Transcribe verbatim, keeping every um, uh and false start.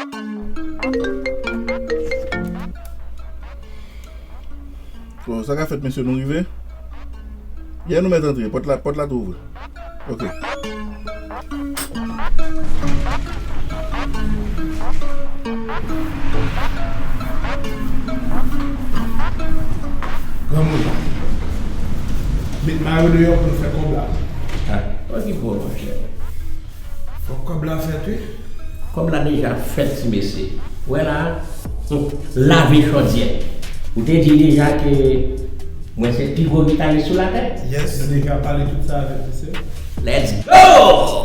Bon, sa ka fèt, mesye, nou rive? Yè nou mèt antre, pòt la, pòt la tou ouvri. Ok. Granmoun, met mayo deyò pou nou fè kòb la. Ah, okipe w, monchè. Fòk kòb la fèt, wi. Kòb la deja fèt, ti mesye. Ou wè la, hmm, lave chòdyè. Ou te di deja ke mwen se pi gwo gitaris sou latè. Yes, nou deja pale tout sa avèk misye. Let's go!